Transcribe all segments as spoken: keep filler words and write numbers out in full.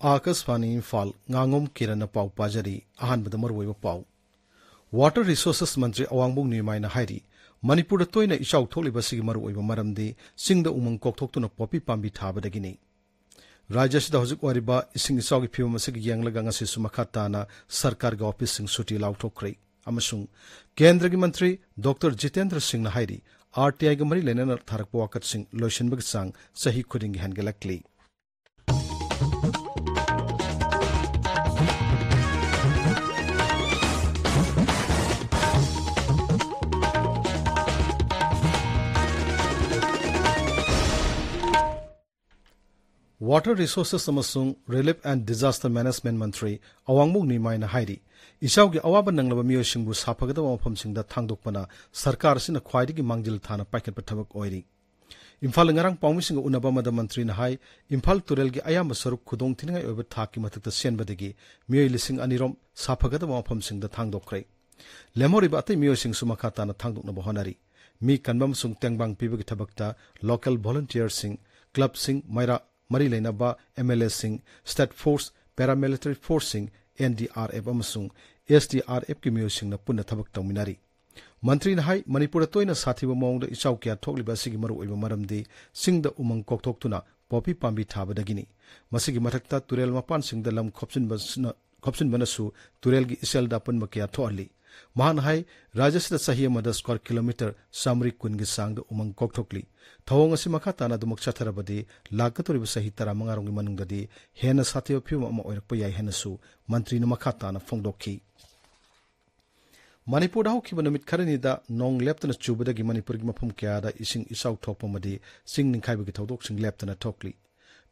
ꯑꯥꯀꯥꯁꯕꯥꯅꯤ ꯏꯝꯐꯥꯜ, ꯉꯥꯉꯣꯝ ꯀꯤꯔꯟꯅ ꯄꯥꯎ ꯄꯥꯖꯔꯤ꯫ ꯑꯍꯥꯟꯕꯗ ꯃꯔꯨꯑꯣꯏꯕ ꯄꯥꯎ꯫ Water Resources ꯃꯟꯇ꯭ꯔꯤ ꯑꯋꯥꯡꯕꯣꯛ ꯅꯤꯃꯥꯏꯅ ꯍꯥꯏꯔꯤ, ꯃꯅꯤꯄꯨꯔꯗ ꯇꯣꯏꯅ ꯏꯆꯥꯎ ꯊꯣꯛꯂꯤꯕ ꯑꯁꯤꯒꯤ ꯃꯔꯨꯑꯣꯏꯕ ꯃꯔꯝꯗꯤ ꯆꯤꯡꯗ ꯎꯃꯪ ꯀꯣꯛꯊꯣꯛꯇꯨꯅ ꯄꯣꯄꯤ ꯄꯥꯝꯕꯤ ꯊꯥꯕꯗꯒꯤꯅꯤ꯫ ꯔꯥꯖ꯭ꯌ ꯑꯁꯤꯗ ꯍꯧꯖꯤꯛ ꯑꯣꯏꯔꯤꯕ ꯏꯁꯤꯡ ꯏꯆꯥꯎꯒꯤ ꯐꯤꯕꯝ ꯑꯁꯤꯒꯤ ꯌꯦꯡꯂꯒ ꯉꯁꯤꯁꯨ ꯃꯈꯥ ꯇꯥꯅ ꯁꯔꯀꯥꯔꯒꯤ ꯑꯣꯐꯤꯁꯁꯤꯡ ꯁꯨꯇꯤ ꯂꯥꯎꯊꯣꯛꯈ꯭ꯔꯦ꯫ ꯑꯃꯁꯨꯡ ꯀꯦꯟꯗ꯭ꯔꯒꯤ ꯃꯟꯇ꯭ꯔꯤ ꯗꯣꯛꯇꯔ ꯖꯤꯇꯦꯟꯗ꯭ꯔ ꯁꯤꯡꯅ ꯍꯥꯏꯔꯤ, ꯑꯥꯔ ꯇꯤ ꯑꯥꯏꯒ ꯃꯔꯤ ꯂꯩꯅꯅ ꯊꯥꯔꯛꯄ ꯋꯥꯀꯠꯁꯤꯡ ꯂꯣꯏꯁꯤꯟꯕꯒꯤ ꯆꯥꯡ ꯆꯍꯤ ꯈꯨꯗꯤꯡꯒꯤ ꯍꯦꯟꯒꯠꯂꯛꯂꯤ꯫ Water Resources ꯑꯃꯁꯨꯡ Relief and Disaster Management ꯃꯟꯇ꯭ꯔꯤ ꯑꯋꯥꯡꯕꯣꯛ ꯅꯤꯃꯥꯏꯅ ꯍꯥꯏꯔꯤ, ꯏꯆꯥꯎꯒꯤ ꯑꯋꯥꯕ ꯅꯪꯂꯕ ꯃꯤꯑꯣꯏꯁꯤꯡꯕꯨ ꯁꯥꯐꯒꯗꯕ ꯃꯐꯝꯁꯤꯡꯗ ꯊꯥꯡꯗꯣꯛꯄꯅ ꯁꯔꯀꯥꯔ ꯑꯁꯤꯅ ꯈ꯭ꯋꯥꯏꯗꯒꯤ ꯃꯥꯡꯖꯤꯜ ꯊꯥꯅ ꯄꯥꯏꯈꯠꯄ ꯊꯕꯛ ꯑꯣꯏꯔꯤ꯫ ꯏꯝꯐꯥꯜꯗ ꯉꯔꯥꯡ ꯄꯥꯎꯃꯤꯁꯤꯡꯒ ꯎꯅꯕ ꯑꯃꯗ ꯃꯟꯇ꯭ꯔꯤꯅ ꯍꯥꯏ, ꯏꯝꯐꯥꯜ ꯇꯨꯔꯦꯜꯒꯤ ꯑꯌꯥꯝꯕ ꯁꯔꯨꯛ ꯈꯨꯗꯣꯡ ꯊꯤꯅꯤꯡꯉꯥꯏ ꯑꯣꯏꯕ ꯊꯥꯛꯀꯤ ꯃꯊꯛꯇ ꯁꯦꯝꯕꯗꯒꯤ ꯃꯤꯑꯣꯏ ꯂꯤꯁꯤꯡ ꯑꯅꯤ ꯔꯣꯝ ꯁꯥꯐꯒꯗꯕ ꯃꯐꯝꯁꯤꯡꯗ ꯊꯥꯡꯗꯣꯛꯈ꯭ꯔꯦ꯫ ꯂꯦꯝꯍꯧꯔꯤꯕ ꯑꯇꯩ ꯃꯤꯑꯣꯏꯁꯤꯡꯁꯨ ꯃꯈꯥ ꯇꯥꯅ ꯊꯥꯡꯗꯣꯛꯅꯕ ꯍꯣꯠꯅꯔꯤ꯫ ꯃꯤ ꯀꯟꯕ ꯑꯃꯁꯨꯡ ꯇꯦꯡꯕꯥꯡ ꯄꯤꯕꯒꯤ ꯊꯕꯛꯇ local volunteerꯁꯤꯡ, clubꯁꯤꯡ, ꯃꯩꯔꯥ ꯃꯔꯤ ꯂꯩꯅꯕ ꯑꯦꯝ ꯑꯦꯜ ꯑꯦꯁꯤꯡ, state force, paramilitary forceꯁꯤꯡ, ꯑꯦꯟ ꯗꯤ ꯑꯥꯔ ꯑꯦꯐ ꯑꯃꯁꯨꯡ ꯑꯦꯁ ꯗꯤ ꯑꯥꯔ ꯑꯦꯐꯀꯤ ꯃꯤꯑꯣꯏꯁꯤꯡꯅ ꯄꯨꯟꯅ ꯊꯕꯛ ꯇꯧꯃꯤꯟꯅꯔꯤ꯫ ꯃꯟꯇ꯭ꯔꯤꯅ ꯍꯥꯏ, ꯃꯅꯤꯄꯨꯔꯗ ꯇꯣꯏꯅ ꯁꯥꯊꯤꯕ ꯃꯑꯣꯡꯗ ꯏꯆꯥꯎ ꯀꯌꯥ ꯊꯣꯛꯂꯤꯕ ꯑꯁꯤꯒꯤ ꯃꯔꯨꯑꯣꯏꯕ ꯃꯔꯝꯗꯤ ꯆꯤꯡꯗ ꯎꯃꯪ ꯀꯣꯛꯊꯣꯛꯇꯨꯅ ꯄꯣꯄꯤ ꯄꯥꯝꯕꯤ ꯊꯥꯕꯗꯒꯤꯅꯤ꯫ ꯃꯁꯤꯒꯤ ꯃꯊꯛꯇ ꯇꯨꯔꯦꯜ ꯃꯄꯥꯟꯁꯤꯡꯗ ꯂꯝ ꯈꯣꯞꯆꯤꯟꯕꯁꯤꯅ, ꯈꯣꯞꯆꯤꯟꯕꯅꯁꯨ ꯇꯨꯔꯦꯜꯒꯤ ꯏꯆꯦꯜꯗ ꯑꯄꯟꯕ ꯀꯌꯥ ꯊꯣꯛꯍꯜꯂꯤ꯫ ꯃꯍꯥꯛꯅ ꯍꯥꯏ, ꯔꯥꯖ꯭ꯌ ꯑꯁꯤꯗ ꯆꯍꯤ ꯑꯃꯗ square kilometre ꯆꯥꯃꯔꯤ ꯀꯨꯟꯒꯤ ꯆꯥꯡꯗ ꯎꯃꯪ ꯀꯣꯛꯊꯣꯛꯂꯤ꯫ ꯊꯧꯑꯣꯡ ꯑꯁꯤ ꯃꯈꯥ ꯇꯥꯅ ꯑꯗꯨꯃꯛ ꯆꯠꯊꯔꯕꯗꯤ ꯂꯥꯛꯀꯗꯧꯔꯤꯕ ꯆꯍꯤ ꯇꯔꯥꯃꯉꯥ ꯔꯣꯝꯒꯤ ꯃꯅꯨꯡꯗꯗꯤ ꯍꯦꯟꯅ ꯁꯥꯊꯤꯕ ꯐꯤꯕꯝ ꯑꯃ ꯑꯣꯏꯔꯛꯄ ꯌꯥꯏ ꯍꯥꯏꯅꯁꯨ ꯃꯟꯇ꯭ꯔꯤꯅ ꯃꯈꯥ ꯇꯥꯅ ꯐꯣꯡꯗꯣꯛꯈꯤ꯫ ꯃꯅꯤꯄꯨꯔꯗ ꯍꯧꯈꯤꯕ ꯅꯨꯃꯤꯠ ꯈꯔꯅꯤꯗ ꯅꯣꯡ ꯂꯦꯞꯇꯅ ꯆꯨꯕꯗꯒꯤ ꯃꯅꯤꯄꯨꯔꯒꯤ ꯃꯐꯝ ꯀꯌꯥꯗ ꯏꯁꯤꯡ ꯏꯆꯥꯎ ꯊꯣꯛꯄ ꯑꯃꯗꯤ ꯆꯤꯡ ꯅꯤꯡꯈꯥꯏꯕꯒꯤ ꯊꯧꯗꯣꯛꯁꯤꯡ ꯂꯦꯞꯇꯅ ꯊꯣꯛꯂꯤ꯫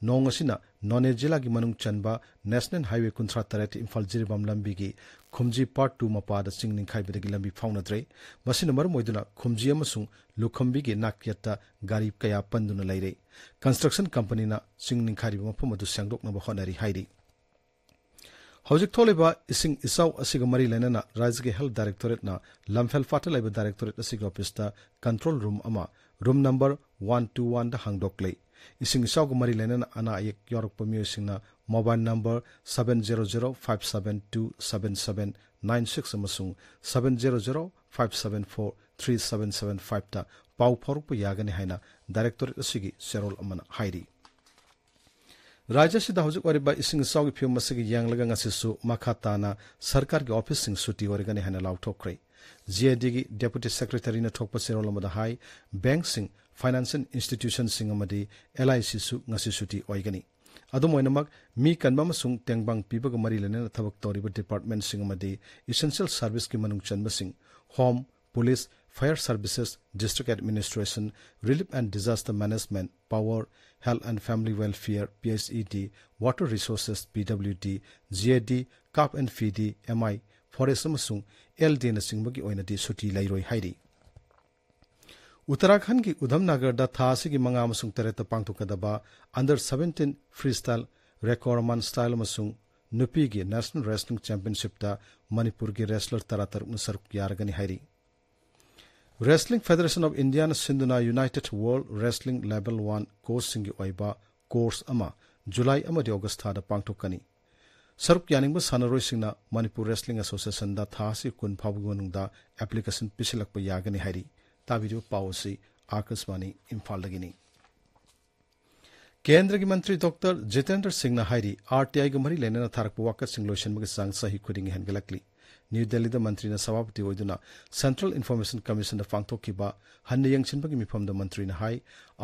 ꯅꯣꯡ ꯑꯁꯤꯅ ꯅꯣꯅꯦ ꯖꯤꯂꯥꯒꯤ ꯃꯅꯨꯡ ꯆꯟꯕ National Highway ꯀꯨꯟꯊ꯭ꯔꯥ ꯇꯔꯦꯠ ꯏꯝꯐꯥꯜ ꯖꯤꯔꯤꯕꯥꯝ ꯂꯝꯕꯤꯒꯤ ꯈꯨꯝꯖꯤ Part two ꯃꯄꯥꯗ ꯆꯤꯡ ꯅꯤꯡꯈꯥꯏꯕꯗꯒꯤ ꯂꯝꯕꯤ ꯐꯥꯎꯅꯗ꯭ꯔꯦ꯫ ꯃꯁꯤꯅ ꯃꯔꯝ ꯑꯣꯏꯗꯨꯅ ꯈꯨꯝꯖꯤ ꯑꯃꯁꯨꯡ ꯂꯨꯈꯝꯕꯤꯒꯤ ꯅꯥꯛꯌꯦꯠꯇ ꯒꯥꯔꯤ ꯀꯌꯥ ꯄꯟꯗꯨꯅ ꯂꯩꯔꯦ꯫ Construction companyꯅ ꯆꯤꯡ ꯅꯤꯡꯈꯥꯏꯔꯤꯕ ꯃꯐꯝ ꯑꯗꯨ ꯁꯦꯡꯗꯣꯛꯅꯕ ꯍꯣꯠꯅꯔꯤ ꯍꯥꯏꯔꯤ꯫ ꯍꯧꯖꯤꯛ ꯊꯣꯛꯂꯤꯕ ꯏꯁꯤꯡ ꯏꯆꯥꯎ ꯑꯁꯤꯒ ꯃꯔꯤ ꯂꯩꯅꯅ ꯔꯥꯖ꯭ꯌꯒꯤ Health Directorateꯅ ꯂꯝꯐꯦꯜ ꯄꯥꯠꯇ ꯂꯩꯕ Directorate ꯑꯁꯤꯒꯤ ꯑꯣꯐꯤꯁꯇ control room ꯑꯃ, room number one two oneꯗ ꯍꯥꯡꯗꯣꯛꯂꯦ꯫ ꯏꯁꯤꯡ ꯏꯆꯥꯎꯒ ꯃꯔꯤ ꯂꯩꯅꯅ ꯑꯅꯥ ꯑꯌꯦꯛ ꯌꯥꯎꯔꯛꯄ ꯃꯤꯑꯣꯏꯁꯤꯡꯅ mobile number seven zero zero five seven two seven seven nine six ꯑꯃꯁꯨꯡ seven zero zero five seven four three seven seven five ꯇ ꯄꯥꯎ ꯐꯥꯎꯔꯛꯄ ꯌꯥꯒꯅꯤ ꯍꯥꯏꯅ directorate ꯑꯁꯤꯒꯤ ꯆꯦꯔꯣꯜ ꯑꯃꯅ ꯍꯥꯏꯔꯤ꯫ ꯔꯥꯖ꯭ꯌ ꯑꯁꯤꯗ ꯍꯧꯖꯤꯛ ꯑꯣꯏꯔꯤꯕ ꯏꯁꯤꯡ ꯏꯆꯥꯎꯒꯤ ꯐꯤꯕꯝ ꯑꯁꯤꯒ ꯌꯦꯡꯂꯒ ꯉꯁꯤꯁꯨ ꯃꯈꯥ ꯇꯥꯅ ꯁꯔꯀꯥꯔꯒꯤ ꯑꯣꯐꯤꯁꯁꯤꯡ ꯁꯨꯇꯤ ꯑꯣꯏꯔꯒꯅꯤ ꯍꯥꯏꯅ ꯂꯥꯎꯊꯣꯛꯈ꯭ꯔꯦ꯫ ꯖꯤ ꯑꯦ ꯗꯤꯒꯤ Deputy Secretaryꯅ ꯊꯣꯛꯄ ꯆꯦꯔꯣꯜ ꯑꯃꯗ ꯍꯥꯏ, bank ꯁꯤꯡ, financial institution ꯁꯤꯡ ꯑꯃꯗꯤ L I C ꯁꯨ ꯉꯁꯤ ꯁꯨꯇꯤ ꯑꯣꯏꯒꯅꯤ꯫ ꯑꯗꯨꯝ ꯑꯣꯏꯅꯃꯛ, ꯃꯤ ꯀꯟꯕ ꯑꯃꯁꯨꯡ ꯇꯦꯡꯕꯥꯡ ꯄꯤꯕꯒ ꯃꯔꯤ ꯂꯩꯅꯅ ꯊꯕꯛ ꯇꯧꯔꯤꯕ department ꯁꯤꯡ ꯑꯃꯗꯤ essential service ꯀꯤ ꯃꯅꯨꯡ ꯆꯟꯕꯁꯤꯡ, home, police, fire services, district administration, relief and disaster management, power, health and family welfare, P H E D, water resources, P W D, G A D, CAF and F I D, M I, forest ꯑꯃꯁꯨꯡ L D ꯅꯆꯤꯡꯕꯒꯤ ꯑꯣꯏꯅꯗꯤ ꯁꯨꯇꯤ ꯂꯩꯔꯣꯏ ꯍꯥꯏꯔꯤ꯫ ꯎꯠꯇꯔꯥꯈꯟꯗꯒꯤ ꯎꯙꯝꯅꯒꯔꯗ ꯊꯥ ꯑꯁꯤꯒꯤ ꯃꯉꯥ ꯑꯃꯁꯨꯡ ꯇꯔꯦꯠꯇ ꯄꯥꯡꯊꯣꯛꯀꯗꯕ under seventeen freestyle Greco-Roman style ꯑꯃꯁꯨꯡ ꯅꯨꯄꯤꯒꯤ National Wrestling Championshipꯇ ꯃꯅꯤꯄꯨꯔꯒꯤ wrestler ꯇꯔꯥꯇꯔꯨꯛꯅ ꯁꯔꯨꯛ ꯌꯥꯔꯒꯅꯤ ꯍꯥꯏꯔꯤ꯫ Wrestling Federation of Indiaꯅ ꯁꯤꯟꯗꯨꯅ United World Wrestling Level One Coachꯁꯤꯡꯒꯤ ꯑꯣꯏꯕ course ꯑꯃ ꯖꯨꯂꯥꯏ ꯑꯃꯗꯤ ꯑꯣꯒꯁ ꯊꯥꯗ ꯄꯥꯡꯊꯣꯛꯀꯅꯤ꯫ ꯁꯔꯨꯛ ꯌꯥꯅꯤꯡꯕ ꯁꯥꯟꯅꯔꯣꯏꯁꯤꯡꯅ Manipur Wrestling Associationꯗ ꯊꯥ ꯑꯁꯤ ꯀꯨꯟ ꯐꯥꯎꯕꯒꯤ ꯃꯅꯨꯡꯗ application ꯄꯤꯁꯤꯜꯂꯛꯄ ꯌꯥꯒꯅꯤ ꯍꯥꯏꯔꯤ꯫ ꯇꯥꯕꯤꯔꯤꯕ ꯄꯥꯎ ꯑꯁꯤ ꯑꯥꯀꯥꯁꯕꯥꯅꯤ ꯏꯝꯐꯥꯜꯗꯒꯤꯅꯤ꯫ ꯀꯦꯟꯗ꯭ꯔꯒꯤ ꯃꯟꯇ꯭ꯔꯤ ꯗꯣꯛꯇꯔ ꯖꯤꯇꯦꯟꯗ꯭ꯔ ꯁꯤꯡꯅ ꯍꯥꯏꯔꯤ, R T Iꯒ ꯃꯔꯤ ꯂꯩꯅꯅ ꯊꯥꯔꯛꯄ ꯋꯥꯀꯠꯁꯤꯡ ꯂꯣꯏꯁꯤꯟꯕꯒꯤ ꯆꯥꯡ ꯆꯍꯤ ꯈꯨꯗꯤꯡꯒꯤ ꯍꯦꯟꯒꯠꯂꯛꯂꯤ꯫ ꯅ꯭ꯌꯨ ꯗꯦꯜꯂꯤꯗ ꯃꯟꯇ꯭ꯔꯤꯅ ꯁꯚꯥꯄꯇꯤ ꯑꯣꯏꯗꯨꯅ Central Information Commissionꯗ ꯄꯥꯡꯊꯣꯛꯈꯤꯕ ꯍꯟꯅ ꯌꯦꯡꯁꯤꯟꯕꯒꯤ ꯃꯤꯐꯝꯗ ꯃꯟꯇ꯭ꯔꯤꯅ ꯍꯥꯏ,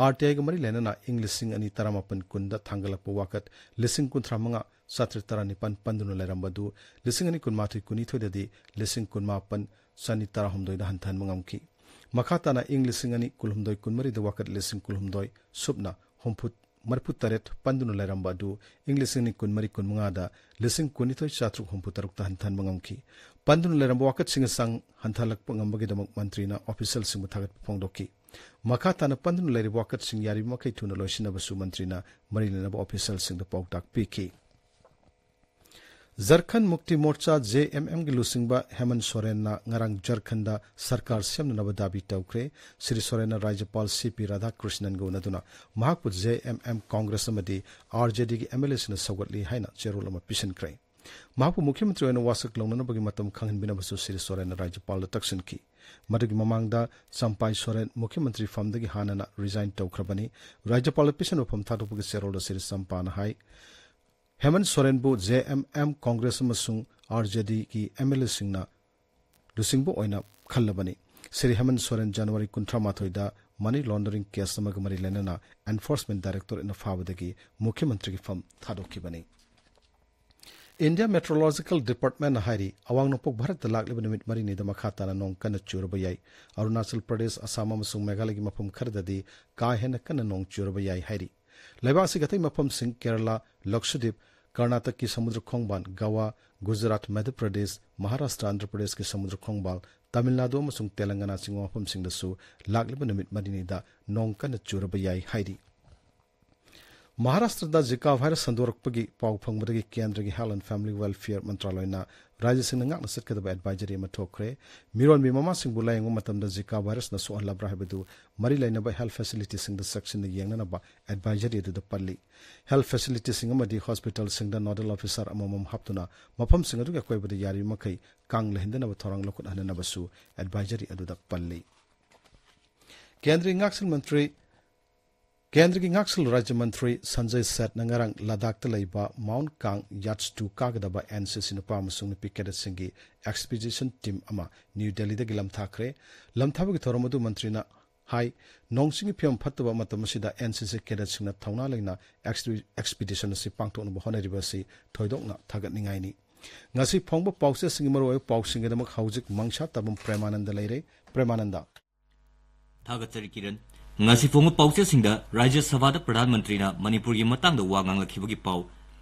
R T Iꯒ ꯃꯔꯤ ꯂꯩꯅꯅ ꯏꯪ ꯂꯤꯁꯤꯡ ꯑꯅꯤ ꯇꯔꯥꯃꯥꯄꯟ ꯀꯨꯟꯗ ꯊꯥꯡꯒꯠꯂꯛꯄ ꯋꯥꯀꯠ ꯂꯤꯁꯤꯡ ꯀꯨꯟꯊ꯭ꯔꯥ ꯃꯉꯥ ꯆꯥꯇ꯭ꯔꯦꯠ ꯇꯔꯥꯅꯤꯄꯥꯟ ꯄꯟꯗꯨꯅ ꯂꯩꯔꯝꯕ ꯑꯗꯨ ꯂꯤꯁꯤꯡ ꯑꯅꯤ ꯀꯨꯟꯃꯥꯊꯣꯏ ꯀꯨꯟꯅꯤꯊꯣꯏꯗꯗꯤ ꯂꯤꯁꯤꯡ ꯀꯨꯟꯃꯥꯄꯟ ꯆꯅꯤ ꯇꯔꯥꯍꯨꯝꯗꯣꯏꯗ ꯍꯟꯊꯍꯟꯕ ꯉꯝꯈꯤ꯫ ꯃꯈꯥ ꯇꯥꯅ ꯏꯪ ꯂꯤꯁꯤꯡ ꯑꯅꯤ ꯀꯨꯟꯍꯨꯝꯗꯣꯏ ꯀꯨꯟꯃꯔꯤꯗ ꯋꯥꯀꯠ ꯂꯤꯁꯤꯡ ꯀꯨꯟꯍꯨꯝꯗꯣꯏ ꯁꯨꯞꯅ ꯍꯨꯝꯐꯨ, ꯃꯔꯤꯐꯨꯇꯔꯦꯠ ꯄꯟꯗꯨꯅ ꯂꯩꯔꯝꯕ ꯑꯗꯨ ꯏꯪ ꯂꯤꯁꯤꯡ ꯑꯅꯤ ꯀꯨꯟꯃꯔꯤ ꯀꯨꯟꯃꯉꯥꯗ ꯂꯤꯁꯤꯡ ꯀꯨꯟꯅꯤꯊꯣꯏ ꯆꯥꯇ꯭ꯔꯨꯛ ꯍꯨꯝꯐꯨꯇꯔꯨꯛꯇ ꯍꯟꯊꯍꯟꯕ ꯉꯝꯈꯤ꯫ ꯄꯟꯗꯨꯅ ꯂꯩꯔꯝꯕ ꯋꯥꯀꯠꯁꯤꯡꯒꯤ ꯆꯥꯡ ꯍꯟꯊꯍꯜꯂꯛꯄ ꯉꯝꯕꯒꯤꯗꯃꯛ ꯃꯟꯇ꯭ꯔꯤꯅ officialꯁꯤꯡꯕꯨ ꯊꯥꯒꯠꯄ ꯐꯣꯡꯗꯣꯛꯈꯤ꯫ ꯃꯈꯥ ꯇꯥꯅ ꯄꯟꯗꯨꯅ ꯂꯩꯔꯤꯕ ꯋꯥꯀꯠꯁꯤꯡ ꯌꯥꯔꯤꯕ ꯃꯈꯩ ꯊꯨꯅ ꯂꯣꯏꯁꯤꯟꯅꯕꯁꯨ ꯃꯟꯇ꯭ꯔꯤꯅ ꯃꯔꯤ ꯂꯩꯅꯕ officialꯁꯤꯡꯗ ꯄꯥꯎꯇꯥꯛ ꯄꯤꯈꯤ꯫ ꯖꯔꯈꯟ ꯃꯨꯛꯇꯤ ꯃꯣꯔꯆꯥ, ꯖꯦ ꯑꯦꯝ ꯑꯦꯝꯒꯤ ꯂꯨꯆꯤꯡꯕ ꯍꯦꯃꯟ ꯁꯣꯔꯦꯟꯅ ꯉꯔꯥꯡ ꯖꯔꯈꯟꯗ ꯁꯔꯀꯥꯔ ꯁꯦꯝꯅꯅꯕ ꯗꯥꯕꯤ ꯇꯧꯈ꯭ꯔꯦ꯫ ꯁ꯭ꯔꯤ ꯁꯣꯔꯦꯟꯅ ꯔꯥꯖ꯭ꯌꯄꯥꯜ ꯁꯤ ꯄꯤ ꯔꯥꯙꯥꯀ꯭ꯔꯤꯁꯅꯟꯒ ꯎꯅꯗꯨꯅ ꯃꯍꯥꯛꯄꯨ ꯖꯦ ꯑꯦꯝ ꯑꯦꯝ ꯀꯣꯡꯒ꯭ꯔꯦꯁ ꯑꯃꯗꯤ ꯑꯥꯔ ꯖꯦ ꯗꯤꯒꯤ ꯑꯦꯝ ꯑꯦꯜ ꯑꯦꯁꯤꯡꯅ ꯁꯧꯒꯠꯂꯤ ꯍꯥꯏꯅ ꯆꯦꯔꯣꯜ ꯑꯃ ꯄꯤꯁꯤꯟꯈ꯭ꯔꯦ꯫ ꯃꯍꯥꯛꯄꯨ ꯃꯨꯈ꯭ꯌ ꯃꯟꯇ꯭ꯔꯤ ꯑꯣꯏꯅ ꯋꯥꯁꯛ ꯂꯧꯅꯅꯕꯒꯤ ꯃꯇꯝ ꯈꯪꯍꯟꯕꯤꯅꯕꯁꯨ ꯁ꯭ꯔꯤ ꯁꯣꯔꯦꯟꯅ ꯔꯥꯖ꯭ꯌꯄꯥꯜꯗ ꯇꯛꯁꯤꯟꯈꯤ꯫ ꯃꯗꯨꯒꯤ ꯃꯃꯥꯡꯗ ꯆꯝꯄꯥꯏ ꯁꯣꯔꯦꯟ ꯃꯨꯈ꯭ꯌ ꯃꯟꯇ꯭ꯔꯤ ꯐꯝꯗꯒꯤ ꯍꯥꯟꯅꯅ ꯔꯤꯖꯥꯏꯟ ꯇꯧꯈ꯭ꯔꯕꯅꯤ꯫ ꯔꯥꯖ꯭ꯌꯄꯥꯜꯗ ꯄꯤꯁꯤꯟꯕ ꯐꯝ ꯊꯥꯗꯣꯛꯄꯒꯤ ꯆꯦꯔꯣꯜꯗ ꯁ꯭ꯔꯤ ꯆꯝꯄꯥꯅ ꯍꯥꯏ, ꯍꯦꯃꯟ ꯁꯣꯔꯦꯟꯕꯨ ꯖꯦ ꯑꯦꯝ ꯑꯦꯝ ꯀꯣꯡꯒ꯭ꯔꯦꯁ ꯑꯃꯁꯨꯡ ꯑꯥꯔ ꯖꯦ ꯗꯤꯒꯤ ꯑꯦꯝ ꯑꯦꯜ ꯑꯦꯁꯤꯡꯅ ꯂꯨꯆꯤꯡꯕ ꯑꯣꯏꯅ ꯈꯜꯂꯕꯅꯤ꯫ ꯁ꯭ꯔꯤ ꯍꯦꯃꯟ ꯁꯣꯔꯦꯟ ꯖꯅꯋꯥꯔꯤ ꯀꯨꯟꯊ꯭ꯔꯥ ꯃꯥꯊꯣꯏꯗ ꯃꯅꯤ ꯂꯣꯟꯗꯔꯤꯡ ꯀꯦꯁ ꯑꯃꯒ ꯃꯔꯤ ꯂꯩꯅꯅ ꯑꯦꯟꯐꯣꯔꯁꯃꯦꯟ ꯗꯥꯏꯔꯦꯛꯇꯣꯔꯦꯠꯅ ꯐꯥꯕꯗꯒꯤ ꯃꯨꯈ꯭ꯌ ꯃꯟꯇ꯭ꯔꯤꯒꯤ ꯐꯝ ꯊꯥꯗꯣꯛꯈꯤꯕꯅꯤ꯫ ꯏꯟꯗꯤꯌꯥ ꯃꯦꯇ꯭ꯔꯣꯂꯣꯖꯤꯀꯦꯜ ꯗꯤꯄꯥꯔꯠꯃꯦꯟꯅ ꯍꯥꯏꯔꯤ, ꯑꯋꯥꯡ ꯅꯣꯡꯄꯣꯛ ꯚꯥꯔꯠꯇ ꯂꯥꯛꯂꯤꯕ ꯅꯨꯃꯤꯠ ꯃꯔꯤꯅꯤꯗ ꯃꯈꯥ ꯇꯥꯅ ꯅꯣꯡ ꯀꯟꯅ ꯆꯨꯔꯕ ꯌꯥꯏ꯫ ꯑꯔꯨꯅꯥꯆꯜ ꯄ꯭ꯔꯗꯦꯁ, ꯑꯁꯥꯝ ꯑꯃꯁꯨꯡ ꯃꯦꯘꯥꯂꯌꯒꯤ ꯃꯐꯝ ꯈꯔꯗꯗꯤ ꯀꯥ ꯍꯦꯟꯅ ꯀꯟꯅ ꯅꯣꯡ ꯆꯨꯔꯕ ꯌꯥꯏ ꯍꯥꯏꯔꯤ꯫ ꯂꯩꯕꯥꯛ ꯑꯁꯤꯒꯤ ꯑꯇꯩ ꯃꯐꯝꯁꯤꯡ ꯀꯦꯔꯂꯥ, ꯂꯛꯁꯗꯤꯞ, ꯀꯔꯅꯥꯇꯛꯀꯤ ꯁꯃꯨꯗ꯭ꯔ ꯈꯣꯡꯕꯥꯜ, ꯒꯋꯥ, ꯒꯨꯖꯔꯥꯠ, ꯃꯙ꯭ꯌ ꯄ꯭ꯔꯗꯦꯁ, ꯃꯍꯥꯔꯥꯁꯇ꯭ꯔ, ꯑꯟꯙ꯭ꯔ ꯄ꯭ꯔꯗꯦꯁꯀꯤ ꯁꯃꯨꯗ꯭ꯔ ꯈꯣꯡꯕꯥꯜ, ꯇꯥꯃꯤꯜ ꯅꯥꯗꯨ ꯑꯃꯁꯨꯡ ꯇꯦꯂꯪꯒꯅꯥꯆꯤꯡꯕ ꯃꯐꯝꯁꯤꯡꯗꯁꯨ ꯂꯥꯛꯂꯤꯕ ꯅꯨꯃꯤꯠ ꯃꯔꯤꯅꯤꯗ ꯅꯣꯡ ꯀꯟꯅ ꯆꯨꯔꯕ ꯌꯥꯏ ꯍꯥꯏꯔꯤ꯫ ꯃꯍꯥꯔꯥꯁꯇ꯭ꯔꯗ ꯖꯤꯀꯥ ꯚꯥꯏꯔꯁ ꯁꯟꯗꯣꯔꯛꯄꯒꯤ ꯄꯥꯎ ꯐꯪꯕꯗꯒꯤ ꯀꯦꯟꯗ꯭ꯔꯒꯤ Health and Family Welfare ꯃꯟꯇ꯭ꯔꯥꯂꯣꯏꯅ ꯔꯥꯖ꯭ꯌꯁꯤꯡꯅ ꯉꯥꯛꯅ ꯆꯠꯀꯗꯕ ꯑꯦꯗꯚꯥꯏꯖꯔꯤ ꯑꯃ ꯊꯣꯛꯈ꯭ꯔꯦ꯫ ꯃꯤꯔꯣꯟꯕꯤ ꯃꯃꯥꯁꯤꯡꯕꯨ ꯂꯥꯌꯦꯡꯕ ꯃꯇꯝꯗ ꯖꯤꯀꯥ ꯚꯥꯏꯔꯁꯅ ꯁꯣꯛꯍꯜꯂꯕ꯭ꯔꯥ ꯍꯥꯏꯕꯗꯨ ꯃꯔꯤ ꯂꯩꯅꯕ ꯍꯦꯜꯊ ꯐꯦꯁꯤꯂꯤꯇꯤꯁꯤꯡꯗ ꯆꯦꯛꯁꯤꯟꯅ ꯌꯦꯡꯅꯅꯕ ꯑꯦꯗꯚꯥꯏꯖꯔꯤ ꯑꯗꯨꯗ ꯄꯜꯂꯤ꯫ ꯍꯦꯜꯊ ꯐꯦꯁꯤꯂꯤꯇꯤꯁꯤꯡ ꯑꯃꯗꯤ ꯍꯣꯁꯄꯤꯇꯥꯜꯁꯤꯡꯗ ꯅꯣꯗꯜ ꯑꯣꯐꯤꯁꯥꯔ ꯑꯃꯃꯝ ꯍꯥꯞꯇꯨꯅ ꯃꯐꯝꯁꯤꯡ ꯑꯗꯨꯒꯤ ꯑꯀꯣꯏꯕꯗ ꯌꯥꯔꯤꯕ ꯃꯈꯩ ꯀꯥꯡ ꯂꯩꯍꯟꯗꯅꯕ ꯊꯧꯔꯥꯡ ꯂꯧꯈꯠꯍꯟꯅꯅꯕꯁꯨ ꯑꯦꯗꯚꯥꯏꯖꯔꯤ ꯑꯗꯨꯗ ꯄꯜꯂꯤ꯫ ꯀꯦꯟꯗ꯭ꯔꯒꯤ ꯉꯥꯛꯁꯦꯜ ꯃꯟꯇ꯭ꯔꯤ ꯀꯦꯟꯗ꯭ꯔꯒꯤ ꯉꯥꯛꯁꯦꯜ ꯔꯥꯖ꯭ꯌ ꯃꯟꯇ꯭ꯔꯤ ꯁꯟꯖꯌ ꯁꯦꯠꯅ ꯉꯔꯥꯡ ꯂꯗꯥꯈꯇ ꯂꯩꯕ ꯃꯥꯎꯟꯠ ꯀꯥꯡ ꯌꯥꯠꯁ ꯇꯨ ꯀꯥꯒꯗꯕ ꯑꯦꯟ ꯁꯤ ꯁꯤ ꯅꯨꯄꯥ ꯑꯃꯁꯨꯡ ꯅꯨꯄꯤ ꯀꯦꯗꯦꯠꯁꯤꯡꯒꯤ ꯑꯦꯛꯁꯄꯤꯗꯤꯁꯟ ꯇꯤꯝ ꯑꯃ ꯅ꯭ꯌꯨ ꯗꯦꯜꯂꯤꯗꯒꯤ ꯂꯝꯊꯥꯈ꯭ꯔꯦ꯫ ꯂꯝꯊꯥꯕꯒꯤ ꯊꯧꯔꯝ ꯑꯗꯨ ꯃꯟꯇ꯭ꯔꯤꯅ ꯍꯥꯏ, ꯅꯣꯡ ꯆꯤꯡꯒꯤ ꯐꯤꯕꯝ ꯐꯠꯇꯕ ꯃꯇꯝ ꯑꯁꯤꯗ ꯑꯦꯟ ꯁꯤ ꯁꯤ ꯀꯦꯗꯦꯠꯁꯤꯡꯅ ꯊꯧꯅꯥ ꯂꯩꯅ ꯑꯦꯛꯁꯄꯤ-, ꯑꯦꯛꯁꯄꯤꯗꯤꯁꯟ ꯑꯁꯤ ꯄꯥꯡꯊꯣꯛꯅꯕ ꯍꯣꯠꯅꯔꯤꯕ ꯑꯁꯤ ꯊꯣꯏꯗꯣꯛꯅ ꯊꯥꯒꯠꯅꯤꯡꯉꯥꯏꯅꯤ꯫ ꯉꯁꯤ ꯐꯣꯡꯕ ꯄꯥꯎꯆꯦꯁꯤꯡꯒꯤ ꯃꯔꯨꯑꯣꯏꯕ ꯄꯥꯎꯁꯤꯡꯒꯤꯗꯃꯛ ꯍꯧꯖꯤꯛ ꯃꯪꯁꯥ ꯇꯥꯕꯝ ꯄ꯭ꯔꯦꯃꯥꯅꯟꯗ ꯂꯩꯔꯦ꯫ ꯄ꯭ꯔꯦꯃꯥꯅꯟꯗ꯫ ꯊꯥꯒꯠꯆꯔꯤ ꯀꯤꯔꯟ꯫ ꯉꯁꯤ ꯐꯣꯡꯕ ꯄꯥꯎꯆꯦꯁꯤꯡꯗ ꯔꯥꯖ꯭ꯌ ꯁꯚꯥꯗ ꯄ꯭ꯔꯙꯥꯟ ꯃꯟꯇ꯭ꯔꯤꯅ ꯃꯅꯤꯄꯨꯔꯒꯤ ꯃꯇꯥꯡꯗ ꯋꯥ ꯉꯥꯡꯂꯛꯈꯤꯕꯒꯤ ꯄꯥꯎ,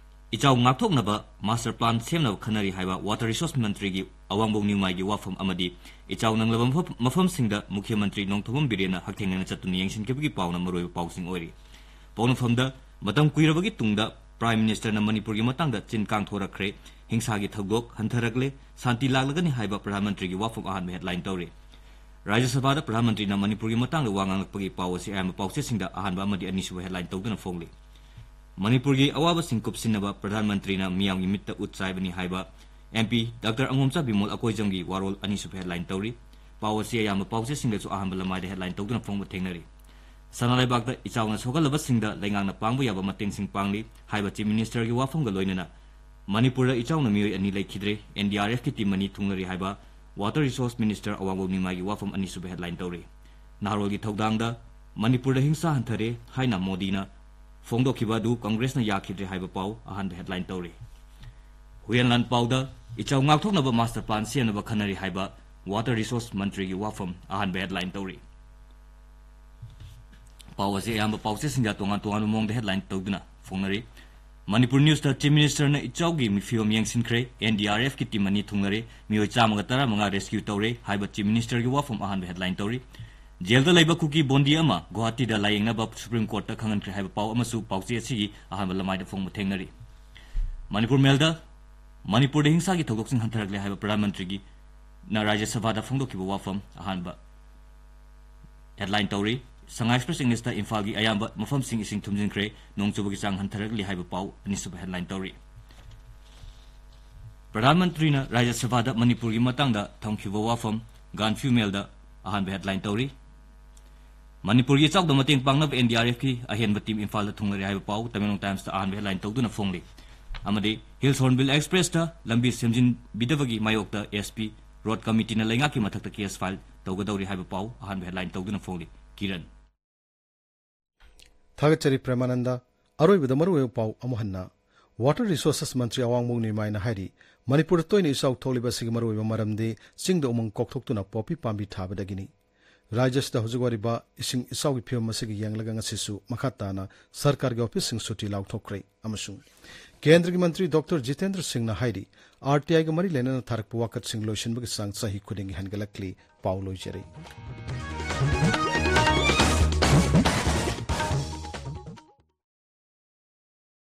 ꯏꯆꯥꯎ ꯉꯥꯛꯊꯣꯛꯅꯕ ꯃꯥꯁꯇꯔ ꯄ꯭ꯂꯥꯟ ꯁꯦꯝꯅꯕ ꯈꯟꯅꯔꯤ ꯍꯥꯏꯕ ꯋꯥꯇꯔ ꯔꯤꯁꯣꯔꯁ ꯃꯟꯇ꯭ꯔꯤꯒꯤ ꯑꯋꯥꯡꯕꯣꯡ ꯅ꯭ꯌꯨꯃꯥꯏꯒꯤ ꯋꯥꯐꯝ ꯑꯃꯗꯤ ꯏꯆꯥꯎ ꯅꯪꯂꯕ ꯃꯐꯝ, ꯃꯐꯝꯁꯤꯡꯗ ꯃꯨꯈ꯭ꯌ ꯃꯟꯇ꯭ꯔꯤ ꯅꯣꯡꯊꯣꯝꯕꯝ ꯕꯤꯔꯦꯟꯅ ꯍꯛꯊꯦꯡꯅꯅ ꯆꯠꯇꯨꯅ ꯌꯦꯡꯁꯤꯟꯈꯤꯕꯒꯤ ꯄꯥꯎꯅ ꯃꯔꯨꯑꯣꯏꯕ ꯄꯥꯎꯁꯤꯡ ꯑꯣꯏꯔꯤ꯫ ꯄꯥꯎꯅꯐꯝꯗ, ꯃꯇꯝ ꯀꯨꯏꯔꯕꯒꯤ ꯇꯨꯡꯗ Prime Ministerꯅ ꯃꯅꯤꯄꯨꯔꯒꯤ ꯃꯇꯥꯡꯗ ꯆꯤꯟ ꯀꯥꯡꯊꯣꯔꯛꯈ꯭ꯔꯦ, ꯍꯤꯡꯁꯥꯒꯤ ꯊꯧꯗꯣꯛ ꯍꯟꯊꯔꯛꯂꯦ, ꯁꯥꯟꯇꯤ ꯂꯥꯛꯂꯒꯅꯤ ꯍꯥꯏꯕ ꯄ꯭ꯔꯙꯥꯟ ꯃꯟꯇ꯭ꯔꯤꯒꯤ ꯋꯥꯐꯝ ꯑꯍꯥꯟꯕ headline ꯇꯧꯔꯤ꯫ ꯔꯥꯖ꯭ꯌ ꯁꯚꯥꯗ ꯄ꯭ꯔꯙꯥꯟ ꯃꯟꯇ꯭ꯔꯤꯅ ꯃꯅꯤꯄꯨꯔꯒꯤ ꯃꯇꯥꯡꯗ ꯋꯥ ꯉꯥꯡꯂꯛꯄꯒꯤ ꯄꯥꯎ ꯑꯁꯤ ꯑꯌꯥꯝꯕ ꯄꯥꯎꯆꯦꯁꯤꯡꯗ ꯑꯍꯥꯟꯕ ꯑꯃꯗꯤ ꯑꯅꯤꯁꯨꯕ headline ꯇꯧꯗꯨꯅ ꯐꯣꯡꯂꯤ꯫ ꯃꯅꯤꯄꯨꯔꯒꯤ ꯑꯋꯥꯕꯁꯤꯡ ꯀꯨꯞꯁꯤꯟꯅꯕ ꯄ꯭ꯔꯙꯥꯟ ꯃꯟꯇ꯭ꯔꯤꯅ ꯃꯤꯌꯥꯝꯒꯤ ꯃꯤꯠꯇ ꯎꯠ ꯆꯥꯏꯕꯅꯤ ꯍꯥꯏꯕ MP ꯗꯥꯛꯇꯔ ꯑꯉꯣꯝꯆꯥ ꯕꯤꯃꯣꯜ ꯑꯀꯣꯏꯖꯝꯒꯤ ꯋꯥꯔꯣꯜ ꯑꯅꯤꯁꯨꯕ headline ꯇꯧꯔꯤ꯫ ꯄꯥꯎ ꯑꯁꯤ ꯑꯌꯥꯝꯕ ꯄꯥꯎꯆꯦꯁꯤꯡꯗꯁꯨ ꯑꯍꯥꯟꯕ ꯂꯃꯥꯏꯗ headline ꯇꯧꯗꯨꯅ ꯐꯣꯡꯕ ꯊꯦꯡꯅꯔꯤ꯫ ꯁꯅꯥ ꯂꯩꯕꯥꯛꯇ ꯏꯆꯥꯎꯅ ꯁꯣꯛꯍꯜꯂꯕꯁꯤꯡꯗ ꯂꯩꯉꯥꯛꯅ ꯄꯥꯡꯕ ꯌꯥꯕ ꯃꯇꯦꯡꯁꯤꯡ ꯄꯥꯡꯂꯤ ꯍꯥꯏꯕ Chief Ministerꯒꯤ ꯋꯥꯐꯝꯒ ꯂꯣꯏꯅꯅ ꯃꯅꯤꯄꯨꯔꯗ ꯏꯆꯥꯎꯅ ꯃꯤꯑꯣꯏ ꯑꯅꯤ ꯂꯩꯈꯤꯗ꯭ꯔꯦ, NDRFꯀꯤ team ꯑꯅꯤ ꯊꯨꯡꯂꯔꯤ ꯍꯥꯏꯕ Water Resource Minister ꯑꯋꯥꯡꯕꯝ ꯅꯤꯡꯃꯥꯏꯒꯤ ꯋꯥꯐꯝ ꯑꯅꯤꯁꯨꯕ headline ꯇꯧꯔꯤ꯫ ꯅꯍꯥꯔꯣꯜꯒꯤ ꯊꯧꯗꯥꯡꯗ ꯃꯅꯤꯄꯨꯔꯗ ꯍꯤꯡꯁꯥ ꯍꯟꯊꯔꯦ ꯍꯥꯏꯅ ꯃꯣꯗꯤꯅ ꯐꯣꯡꯗꯣꯛꯈꯤꯕ ꯑꯗꯨ ꯀꯪꯒ꯭ꯔꯦꯁꯅ ꯌꯥꯈꯤꯗ꯭ꯔꯦ ꯍꯥꯏꯕ ꯄꯥꯎ ꯑꯍꯥꯟꯕ headline ꯇꯧꯔꯤ꯫ ꯍꯨꯏꯌꯦꯟ ꯂꯥꯟ ꯄꯥꯎꯗ ꯏꯆꯥꯎ ꯉꯥꯛꯊꯣꯛꯅꯕ master plan ꯁꯦꯝꯅꯕ ꯈꯟꯅꯔꯤ ꯍꯥꯏꯕ Water Resource ꯃꯟꯇ꯭ꯔꯤꯒꯤ ꯋꯥꯐꯝ ꯑꯍꯥꯟꯕ headline ꯇꯧꯔꯤ꯫ ꯄꯥꯎ ꯑꯁꯤ ꯑꯌꯥꯝꯕ ꯄꯥꯎꯆꯦꯁꯤꯡꯗ ꯇꯣꯉꯥꯟ ꯇꯣꯉꯥꯟꯕ ꯃꯑꯣꯡꯗ headline ꯇꯧꯗꯨꯅ ꯐꯣꯡꯅꯔꯤ꯫ ꯃꯅꯤꯄꯨꯔ Newsꯇ Chief Ministerꯅ ꯏꯆꯥꯎꯒꯤ ꯐꯤꯕꯝ ꯌꯦꯡꯁꯤꯟꯈ꯭ꯔꯦ, NDRFꯀꯤ team ꯑꯅꯤ ꯊꯨꯡꯂꯔꯦ, ꯃꯤꯑꯣꯏ ꯆꯥꯝꯃꯒ ꯇꯔꯥꯃꯉꯥ rescue ꯇꯧꯔꯦ ꯍꯥꯏꯕ Chief Ministerꯒꯤ ꯋꯥꯐꯝ ꯑꯍꯥꯟꯕ headline ꯇꯧꯔꯤ꯫ ꯖꯦꯜꯗ ꯂꯩꯕ ꯀꯨꯀꯤ ꯕꯣꯟꯗꯤ ꯑꯃ ꯒꯨꯋꯥꯍꯥꯇꯤꯗ ꯂꯥꯌꯦꯡꯅꯕ Supreme Courtꯇ ꯈꯪꯍꯟꯈ꯭ꯔꯦ ꯍꯥꯏꯕ ꯄꯥꯎ ꯑꯃꯁꯨ ꯄꯥꯎꯆꯦ ꯑꯁꯤꯒꯤ ꯑꯍꯥꯟꯕ ꯂꯃꯥꯏꯗ ꯐꯣꯡꯕ ꯊꯦꯡꯅꯔꯤ꯫ ꯃꯅꯤꯄꯨꯔ Mailꯗ ꯃꯅꯤꯄꯨꯔꯗ ꯍꯤꯡꯁꯥꯒꯤ ꯊꯧꯗꯣꯛꯁꯤꯡ ꯍꯟꯊꯔꯛꯂꯦ ꯍꯥꯏꯕ ꯄ꯭ꯔꯙꯥꯟ ꯃꯟꯇ꯭ꯔꯤꯒꯤ ꯅ ꯔꯥꯖ꯭ꯌ ꯁꯚꯥꯗ ꯐꯣꯡꯗꯣꯛꯈꯤꯕ ꯋꯥꯐꯝ ꯑꯍꯥꯟꯕ headline ꯇꯧꯔꯤ꯫ Sangha Express Englishꯇ ꯏꯝꯐꯥꯜꯒꯤ ꯑꯌꯥꯝꯕ ꯃꯐꯝꯁꯤꯡ ꯏꯁꯤꯡ ꯊꯨꯝꯖꯤꯟꯈ꯭ꯔꯦ, ꯅꯣꯡ ꯆꯨꯕꯒꯤ ꯆꯥꯡ ꯍꯟꯊꯔꯛꯂꯤ ꯍꯥꯏꯕ ꯄꯥꯎ ꯑꯅꯤꯁꯨꯕ headline ꯇꯧꯔꯤ꯫ ꯄ꯭ꯔꯙꯥꯟ ꯃꯟꯇ꯭ꯔꯤꯅ ꯔꯥꯖ꯭ꯌ ꯁꯚꯥꯗ ꯃꯅꯤꯄꯨꯔꯒꯤ ꯃꯇꯥꯡꯗ ꯊꯝꯈꯤꯕ ꯋꯥꯐꯝ Gaanphiu Mailꯗ ꯑꯍꯥꯟꯕ headline ꯇꯧꯔꯤ꯫ ꯃꯅꯤꯄꯨꯔꯒꯤ ꯏꯆꯥꯎꯗ ꯃꯇꯦꯡ ꯄꯥꯡꯅꯕ NDRFꯀꯤ ꯑꯍꯦꯟꯕ team ꯏꯝꯐꯥꯜꯗ ꯊꯨꯡꯂꯔꯦ ꯍꯥꯏꯕ ꯄꯥꯎ Tamenglong Timesꯇ ꯑꯍꯥꯟꯕ headline ꯇꯧꯗꯨꯅ ꯐꯣꯡꯂꯤ꯫ ꯑꯃꯗꯤ Hills Hornbill Expressꯇ ꯂꯝꯕꯤ ꯁꯦꯝꯖꯤꯟꯕꯤꯗꯕꯒꯤ ꯃꯥꯌꯣꯛꯇ SP Road Committeeꯅ ꯂꯩꯉꯥꯛꯀꯤ ꯃꯊꯛꯇ case file ꯇꯧꯒꯗꯧꯔꯤ ꯍꯥꯏꯕ ꯄꯥꯎ ꯑꯍꯥꯟꯕ headline ꯇꯧꯗꯨꯅ ꯐꯣꯡꯂꯤ꯫ ꯀꯤꯔꯟ꯫ ꯊꯥꯒꯠꯆꯔꯤ ꯄ꯭ꯔꯦꯃꯥꯅꯟꯗ꯫ ꯑꯔꯣꯏꯕꯗ ꯃꯔꯨꯑꯣꯏꯕ ꯄꯥꯎ ꯑꯃꯨꯛ ꯍꯟꯅ꯫ Water Resources ꯃꯟꯇ꯭ꯔꯤ ꯑꯋꯥꯡꯕꯝ ꯅꯤꯔꯃꯥꯏꯅ ꯍꯥꯏꯔꯤ, ꯃꯅꯤꯄꯨꯔꯗ ꯇꯣꯏꯅ ꯏꯆꯥꯎ ꯊꯣꯛꯂꯤꯕ ꯑꯁꯤꯒꯤ ꯃꯔꯨꯑꯣꯏꯕ ꯃꯔꯝꯗꯤ ꯆꯤꯡꯗ ꯎꯃꯪ ꯀꯣꯛꯊꯣꯛꯇꯨꯅ ꯄꯣꯄꯤ ꯄꯥꯝꯕꯤ ꯊꯥꯕꯗꯒꯤꯅꯤ꯫ ꯔꯥꯖ꯭ꯌꯁꯤꯗ ꯍꯧꯖꯤꯛ ꯑꯣꯏꯔꯤꯕ ꯏꯁꯤꯡ ꯏꯆꯥꯎꯒꯤ ꯐꯤꯕꯝ ꯑꯁꯤꯒꯤ ꯌꯦꯡꯂꯒ ꯉꯁꯤꯁꯨ ꯃꯈꯥ ꯇꯥꯅ ꯁꯔꯀꯥꯔꯒꯤ ꯑꯣꯐꯤꯁꯁꯤꯡ ꯁꯨꯇꯤ ꯂꯥꯎꯊꯣꯛꯈ꯭ꯔꯦ ꯑꯃꯁꯨꯡ ꯀꯦꯟꯗ꯭ꯔꯒꯤ ꯃꯟꯇ꯭ꯔꯤ ꯗꯣꯛꯇꯔ ꯖꯤꯇꯦꯟꯗ꯭ꯔ ꯁꯤꯡꯅ ꯍꯥꯏꯔꯤ, RTIꯒ ꯃꯔꯤ ꯂꯩꯅꯅ ꯊꯥꯔꯛꯄ ꯋꯥꯀꯠꯁꯤꯡ ꯂꯣꯏꯁꯤꯟꯕꯒꯤ ꯆꯥꯡ ꯆꯍꯤ ꯈꯨꯗꯤꯡꯒꯤ ꯍꯦꯟꯒꯠꯂꯛꯂꯤ꯫ ꯄꯥꯎ ꯂꯣꯏꯖꯔꯦ꯫